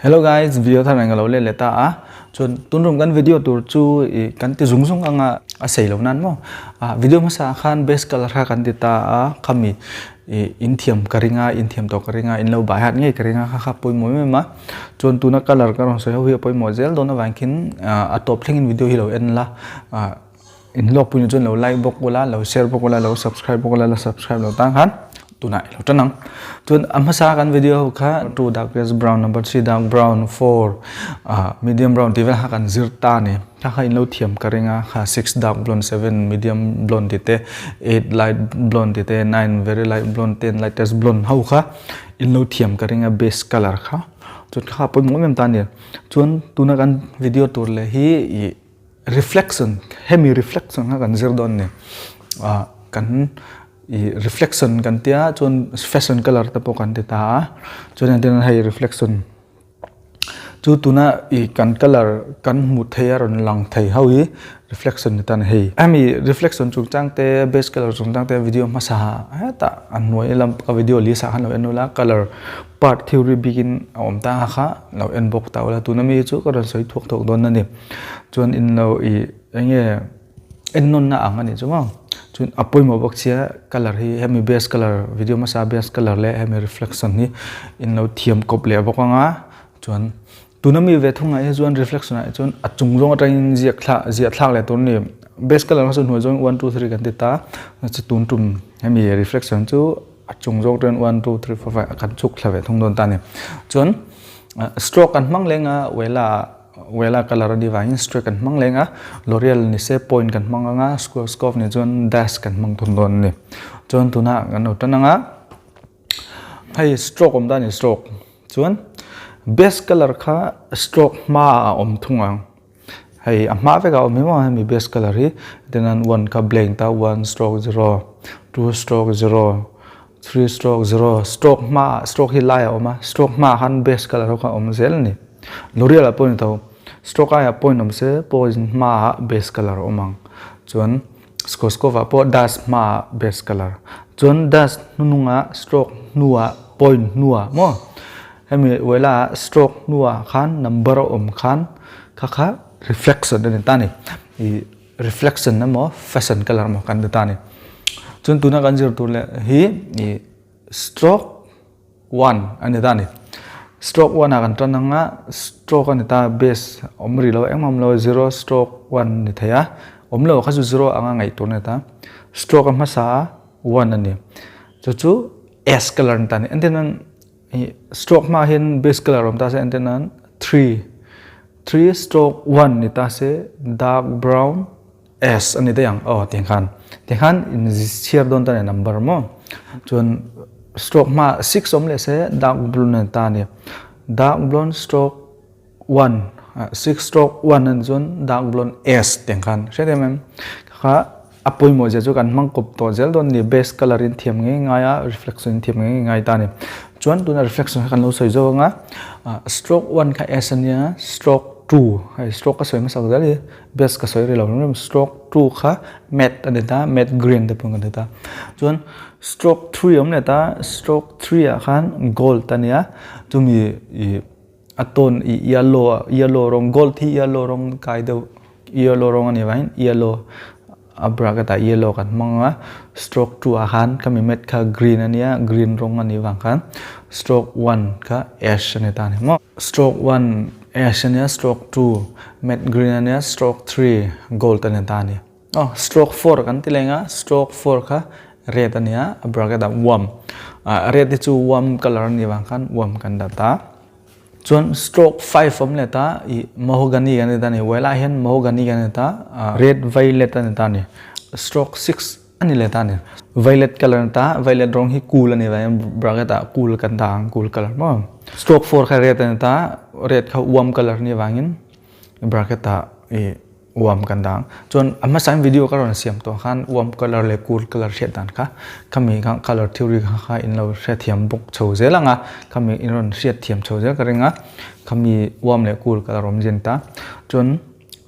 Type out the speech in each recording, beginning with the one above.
Hello guys, video thar ang lo le le ta a. Chuan tunrum kan video tur chu i kan ti zung zung anga a sei lo nan mo. A video hmasa khan base color kha kan ti ta a khami i in thiam ka ringa in thiam tawh ka ringa in lo bai hat ngei ka ringa kha kha pawimawh em em a. Chuan tuna color ka rawn sawi ho hi a pawimawh zel dawn avang khin a tawp thlengin video hi lo en la. In hlawk pui na chuan lo like bawk ula, lo share bawk ula, lo subscribe bawk ula, la subscribe lo tang khan tunah i lo tan ang. Chuan a hmasa kan video ho kha 2 darkest brown, number 3 dark brown, 4 ah medium brown tih vel kha kan zir ta a ni. Kha kha in lo thiam ka ring a, kha 6 dark blonde, 7 medium blonde tih te, 8 light blonde tih te, 9 very light blonde, 10 lightest blonde ho kha in lo thiam ka ring a base colour kha. Chuan kha pawimawh em em ta a ni. Chuan tuna kan video tur leh hi ih Reflection, hemi reflection kha kan zir dawn ni. Ah kan i reflection kan tia chuan fashion colour te pawh kan ti ta a, chuan engtin hei reflection chu tuna i kan colour kan hmuh thei a rawn lang thei ho hi reflection ni ta ni hei. Hemi reflection chungchang te base colour chungchang te video hmasa hetah a hnuai lam ka video list ah khan lo en ula colour part theory bikin a awm ta kha lo en bawk ta ula tuna mi chu ka rawn sawi thuak thuak dawn a ni. Chuan in lo ih eng nge en nawnna ang a nih chu maw chuan a pawimawh bawk sia colour hi hemi base colour video hmasa base colour leh hemi reflection hi in lo thiam kawp leh bawk ang a chuan tuna mi ve thungah hi chuan reflection ah hi chuan a chung zawng atangin ziak thlak ziah thlak leh tur a ni base colour kha chu hnuai zawngin one two three kan ti ta chu tun tum hemi reflection chu a chung zawng atangin one two three four five a kan chhuk thla ve thung dawn ta a ni chuan stroke kan hmang leng a wella ah. Wella colour a nih vangin stroke kan hmang leng a, L'Oreal ni se point kan hmang ang a, Schwarzkopf nih chuan dash kan hmang thung dawn a ni. Chuan tunah kan lo tan ang a, hei stroke awm ta a ni stroke chuan base colour kha stroke hmaah a awm thung ang, hei a hma vekah a awm hi maw hemi base colour hi tichuan one kha blank ta one stroke zero, two stroke zero, three stroke zero, stroke hmaah stroke hi laiah a awm a, stroke hmaah khan base colour ho kha a awm zel a ni. L'Oreal ah pawh ni tho, stroke aiah point awm se point hmaah base colour a awm ang, chuan Schwarzkopf ah pawh dash hmaah base colour, chuan dash hnunungah stroke hnuah point hnuah maw hemi uaila ah stroke hnuah khan number a awm khan kha kha reflection a ni ta a ni, ih reflection emaw fashion colour emaw kan ti ta a ni. Chuan tuna kan zir tur leh hi ih stroke. One a ni ta a ni. Stroke one ah kan tan ang a, stroke a ni ta base awm rih lo engmah awm lo zero stroke one ni thei a, awm lo kha chu zero anga ngaih tur a ni ta. Stroke a hmasa a one a ni. Chu chu S colour a ni ta a ni. Entir nan ih stroke hmaah hian base colour awm ta se entir nan three, three stroke one ni ta se dark brown S a ni daih ang aw tih khan ti khan in chhiar dawn ta a ni number maw chuan stroke hma six awm leh se dark blue a ni ta a ni dark blonde stroke one six stroke one a ni chuan dark blonde S tih khan hriat em em kha a pawimawh zia chu kan hmang kawp tawh zel dawn a ni base colour in thiam ngei ngai a reflection in thiam ngei ngai ta a ni chuan tuna reflection kha kan lo sawi zawk ang a stroke one kha S a nia stroke two hei stroke ka sawi hmasak zel hi. Best ka sawi rih lo rim rim stroke 2 kha matte a ni ta matte green te pawh kan ti ta chuan stroke 3 awm leh ta stroke 3 ah khan gold a nia chumi ih a tone ih yellow ah yellow rawng gold hi yellow rawng kai deuh yellow rawng a nih vangin yellow a bracket ah yellow kan hmang a stroke 2 ah khan khami matte kha green a nia green rawng a nih vang khan stroke 1 kha ash a ni ta a ni maw. Stroke 1 ash a nia stroke 2 matte green a nia stroke 3 gold a ni ta a ni. Aw stroke 4 kan ti leng a stroke 4 kha red a nia a bracket ah warm ah red hi chu warm colour a nih vang khan warm kan dah ta. Chuan stroke 5 awm leh ta ih mahogany kan ti ta a ni well ah hian mahogany kan ti ta red violet a ni ta a ni. Stroke 6 A ni leh ta a ni. Violet colour a ni ta, violet rawng hi cool a ni vang bracket ah cool kan dah ang cool colour maw. Stroke 4 kha red a ni ta, red kha warm colour a nih vangin bracket ah ih warm kan dah ang. Chuan a hmasa in video ka rawn siam tawh khan warm colour leh cool colour hriat dan kha khami kha colour theory kha kha in lo hrethiam bawk chho zel ang a, khami in rawn hriatthiam chho zel ka ring a, khami warm leh cool colour awm zin ta. Chuan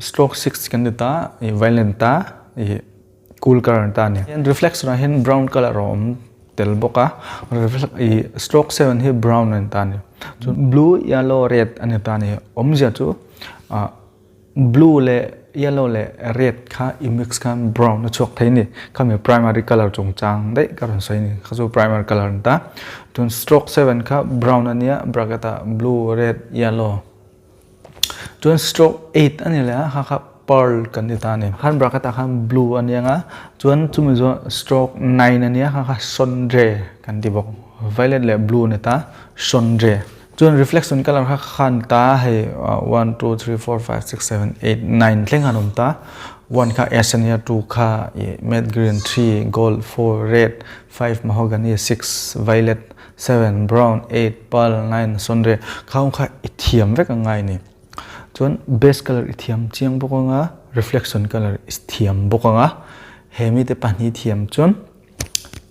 stroke 6 kan ti ta ih violet ta ih. Cool colour ta a ni. Hian reflection ah hian brown colour a awm. tel bawk a, ih stroke 7 hi brown a ni ta a ni. Chuan blue, yellow, red a ni ta a ni. Awmzia chu ah blue leh yellow leh red kha i mix khan brown a chhuak thei a ni. Khami primary colour chungchang daih ka rawn sawi a ni. Kha chu primary colour a ni ta. Chuan stroke 7 kha brown a nia bracket ah blue, red, yellow. Chuan stroke 8 a ni leh a, kha kha pearl kan ti ta a ni. Khan bracket ah khan blue a ni ang a, chuan chumi zawh stroke 9 a nia kha kha sondre kan ti bawk. Violet leh blue a ni ta, sondre. Chuan reflection colour kha khan ta hei 1, 2, 3, 4, 5, 6, 7, 8, 9 thleng han awm ta. 1 kha ash a nia, 2 kha matte green, 3 gold, 4 red, 5 mahogany, 6 violet, 7 brown, 8 pearl, 9 sondre kha kha i thiam vek ang ngai a ni. Chuan base colour i thiam chiang bawk ang a, reflection colour i thiam bawk ang a, he mite pahnih thiam chuan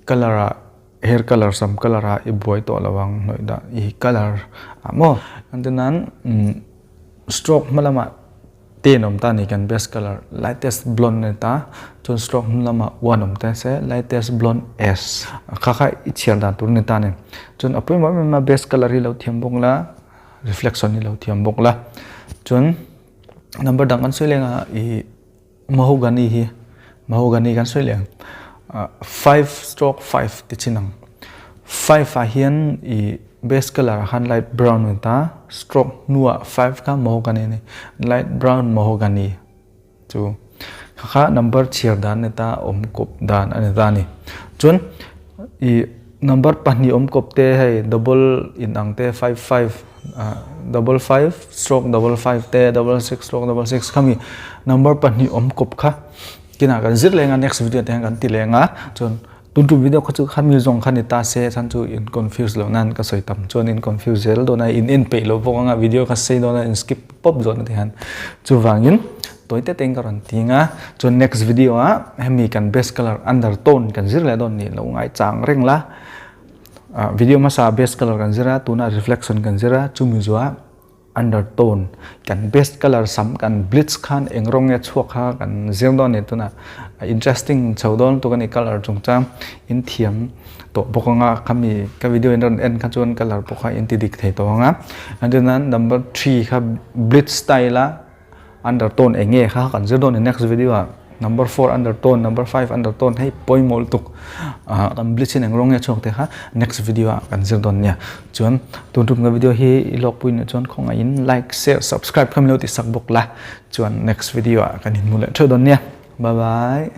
colour ah hair colour sam colour ah i buai tawh lo ang hnawih dah i colour ah maw. Engtin nan stroke hma lamah ten awm ta a ni kan base colour lightest blonde a ni ta chuan stroke hnung lamah one awm ta se lightest blonde s kha kha i chhiar dan tur a ni ta a ni. Chuan a pawimawh em em a base colour hi lo thiam bawk la reflection hi lo thiam bawk la chuan number dang kan sawi leng a ih Mahogany hi mahogany kan sawi leh ang 5 stroke 5 ti chin ang 5 ah hian ih base colour ah khan light brown a ni ta stroke hnuah 5 kha mahogany a ni light brown mahogany chu kha kha number chhiar dan a ni ta awm kawp dan a ni ta a ni chuan ih number pahnih awm kawp te hei double inang te 5 5. Double 5 stroke double 5 te double 6 stroke double 6 khami number pahnih awm kawp kha kinah kan zir leng a next video te hian kan ti leng a chuan tun tum video kha chu khami zawng kha ni ta se chan chu in confuse loh nan ka sawi tam chuan in confuse zel dawn a in en peih loh bawk anga video kha sei dawn a in skip pawp dawn a ti hian chuvangin tawi te te in ka rawn ti ang a chuan next video ah hemi kan base colour undertone kan zir leh dawn ni lo ngai chang reng la. Video hmasa base colour kan zir a, tunah reflection kan zir a, chumi zuah undertone kan base colour sam kan bleach khan eng rawng nge chhuak kha kan zir dawn a ni tunah interesting chho dawn lutuk a ni colour chungchang in thiam tawh bawk ang a khami ka video in rawn en kha chuan colour pawh kha in ti dik thei tawh ang a chuan number 3 kha bleach style a. Undertone eng nge kha kan zir dawn ni next video ah number 4 undertone number 5 undertone hei pawimawh lutuk ah kan bleach in eng rawng nge chhuak te kha next video ah kan zir dawn nia chuan tun tum ka video hi i lawk pui nih chuan khawngaih in like share subscribe kha min lo ti sak bawk la chuan next video ah kan inhmu leh theuh dawn nia bye bye.